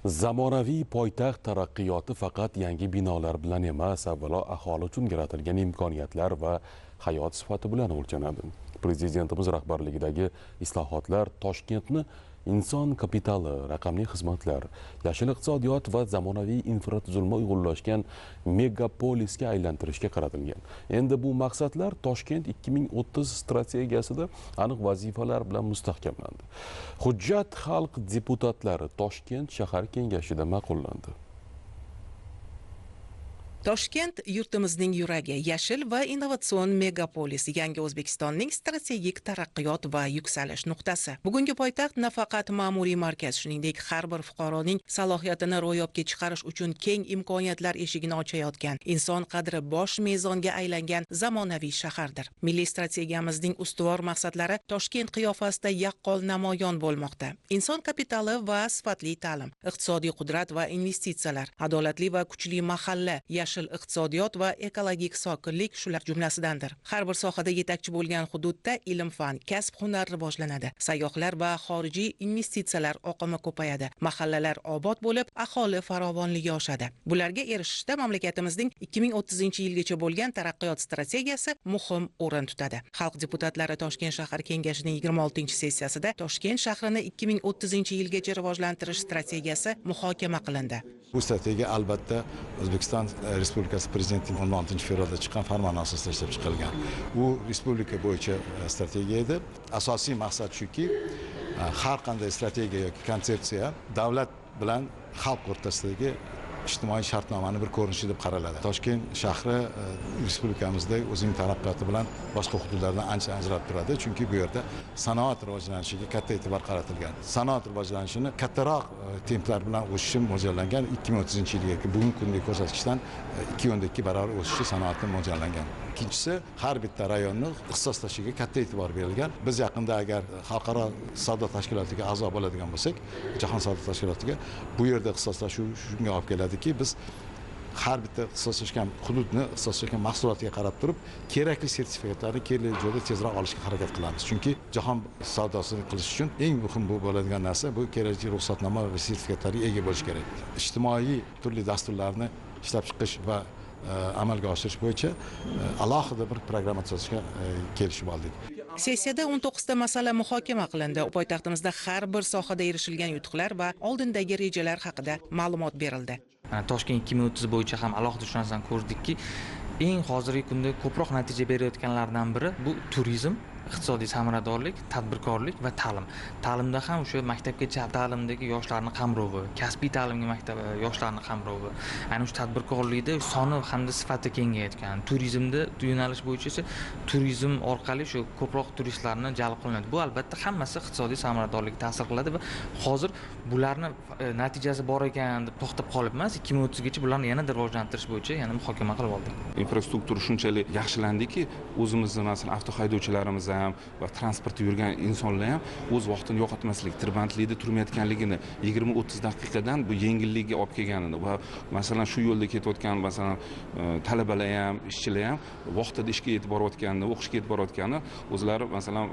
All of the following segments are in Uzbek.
Zamonaviy poytaxt taraqqiyoti faqat yangi binolar bilan emas, avvalo aholi uchun yaratilgan imkoniyatlar va hayot sifati bilan o'lchanadi. Prezidentimiz rahbarligidagi islohotlar Toshkentni inson kapitali, raqamli xizmatlar, yashil iqtisodiyot va zamonaviy infratuzilma uyg'unlashgan megapolisga aylantirishga qaratilgan. Endi bu maqsadlar Toshkent 2030 strategiyasida aniq vazifalar bilan mustahkamlandi. Hujjat xalq deputatlari Toshkent shahar kengashida ma'qullandi. Toshkent yurtimizning yuragi, yashil va innovatsion megapolis, yangi O'zbekistonning strategik taraqqiyot va yuksalish nuqtasi. Bugungi poytaxt nafaqat ma'muriy markaz, shuningdek har bir fuqaroning salohiyatini ro'yobga chiqarish uchun keng imkoniyatlar eshigini ochayotgan, inson qadri bosh mezonga aylangan zamonaviy shahardir. Milliy strategiyamizning ustuvor maqsadlari Toshkent qiyofasida yaqqol namoyon bo'lmoqda. Inson kapitali va sifatli ta'lim, iqtisodiy qudrat va investitsiyalar, adolatli va kuchli mahalla, yashil iqtisodiyot va ekologik sokinlik shular jumlasidandir. Har bir sohada yetakchi bo'lgan hududda ilm-fan, kasb-hunar rivojlanadi. Sayyohlar va xorijiy investitsiyalar oqimi ko'payadi. Mahallalar obod bo'lib, aholi farovonligi oshadi. Bularga erishishda mamlakatimizning 2030-yilgacha bo'lgan taraqqiyot strategiyasi muhim o'rin tutadi. Xalq deputatlari Toshkent shahar kengashining 26-sessiyasida Toshkent shahrini 2030-yilgacha rivojlantirish strategiyasi muhokama qilindi. Bu strategiya albatta O'zbekiston Respublikasi Prezidentining 16-fevralda chiqqan farmoni asosida ishlab chiqilgan. U respublika bo'yicha strategiya edi. Asosiy maqsad shuki, har qanday strategiya yoki konsepsiya davlat bilan xalq o'rtasidagi ijtimoiy shartnomani bir ko'rinishi deb qaraladi. Toshkent shahri respublikamizda o'zining taraqqiyoti bilan boshqa hududlardan ancha ajralib turadi, chunki bu yerda sanoat rivojlanishiga katta e'tibor qaratilgan. Sanoat rivojlanishini kattaroq templar bilan o'sishi mo'ljallangan. 2030-yilga bugungi kundagi ko'rsatkichdan 2.2 barobar o'sishi sanoatni mo'ljallangan. Ikkinchisi, har bitta rayonni ixtisoslashishiga katta e'tibor berilgan. Biz yaqinda agar xalqaro savdo tashkilotiga a'zo bo'ladigan bo'lsak, Jahon savdo tashkilotiga, bu yerda ixtisoslashuv shunga olib keladiki, biz har bitta ixtisoslashgan hududni ixtisoslashgan mahsulotiga qarab turib, kerakli sertifikatlarni kerakli joyda tezroq olishga harakat qilamiz. Chunki jahon savdosini qilish uchun eng muhim bu bo'ladigan narsa bu kerakli ruxsatnoma va sertifikatlarga ega bo'lish kerak. Ijtimoiy turli dasturlarni ishlab chiqish va amalga oshirish bo'yicha alohida bir programma tuzishga kelishib oldik. Sessiyada 19 ta masala muhokama qilindi. Poytaxtimizda har bir sohada erishilgan yutuqlar va oldindagi rejalar haqida ma'lumot berildi. Toshkent 2030 bo'yicha ham alohida shu narsani ko'rdikki, eng hozirgi kunda ko'proq natija berayotganlardan biri bu turizm, iqtisodiy samaradorlik, tadbirkorlik va ta'lim. Ta'limda ham o'sha maktabgacha ta'limdagi yoshlarni qamrovi, kasbiy ta'limga maktab yoshlarni qamrovi, ayni o'sha tadbirkorlikda soni hamda sifati kengayotgan, turizmda yo'nalish bo'yicha esa turizm orqali shu ko'proq turistlarni jalb qilinadi. Bu albatta hammasi iqtisodiy samaradorlikka ta'sir qiladi va hozir bularni natijasi bor ekan deb to'xtab qolib emas, 2030 gacha bularni yanada rivojlantirish bo'yicha yana muhokama qilib oldik. Infrastruktura shunchalik yaxshilandiki, o'zimizni masalan avto haydovchilarimiz ham va transportda yurgan insonlar ham o'z vaqtini yo'qotmaslik, tirbandlikda turmayotganligini 20-30 daqiqadan bu yengillikka olib kelganini va masalan shu yo'lda ketayotgan masalan talabalar ham, ishchilar ham vaqtida ishga yetib borayotganini, o'qishga yetib borayotganini o'zlari masalan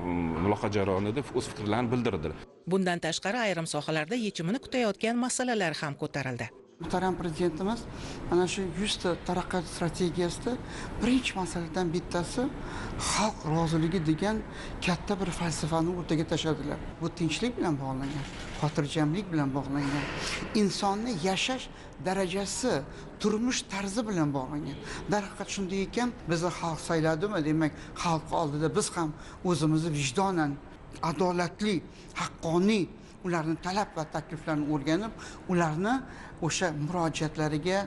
muloqot jarayonida o'z fikrlarini bildirdilar. Bundan tashqari ayrim sohalarda yechimini kutayotgan masalalar ham ko'tarildi. Muhtaram prezidentimiz mana shu 100 ta taraqqiyot strategiyasida birinchi masaladan bittasi xalq roziligi degan katta bir falsafani o'rtaga tashladilar. Bu tinchlik bilan bog'langan, xotirjamlik bilan bog'langan, insonni yashash darajasi, turmush tarzi bilan bog'langan. Darhaqiqat shunday ekan, bizni xalq sayladimi, demak xalq oldida biz ham o'zimizni vijdonan adolatli, haqqoniy ularni talab va takliflarini o'rganib, ularni o'sha murojaatlariga,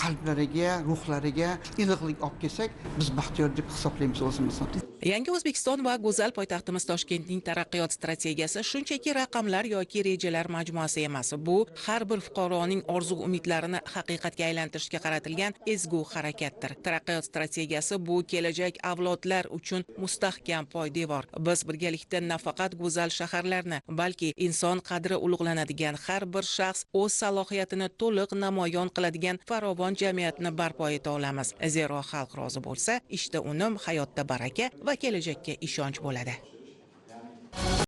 qalblariga, ruhlariga iliqlik olib kelsak, biz baxtiyor deb hisoblaymiz o'zimizni. Yangi O'zbekiston va go'zal poytaxtimiz Toshkentning taraqqiyot strategiyasi shunchaki raqamlar yoki rejalar majmuasi emas. Bu har bir fuqaroning orzu umidlarini haqiqatga aylantirishga qaratilgan ezgu harakatdir. Taraqqiyot strategiyasi bu kelajak avlodlar uchun mustahkam poydevor. Biz birgalikda nafaqat go'zal shaharlarni, balki inson qadri ulug'lanadigan, har bir shaxs o'z salohiyatini to'liq namoyon qiladigan farovon jamiyatni barpo eta olamiz. Zero xalq rozi bo'lsa, ishda unum, hayotda baraka va kelajakka ishonch bo'ladi.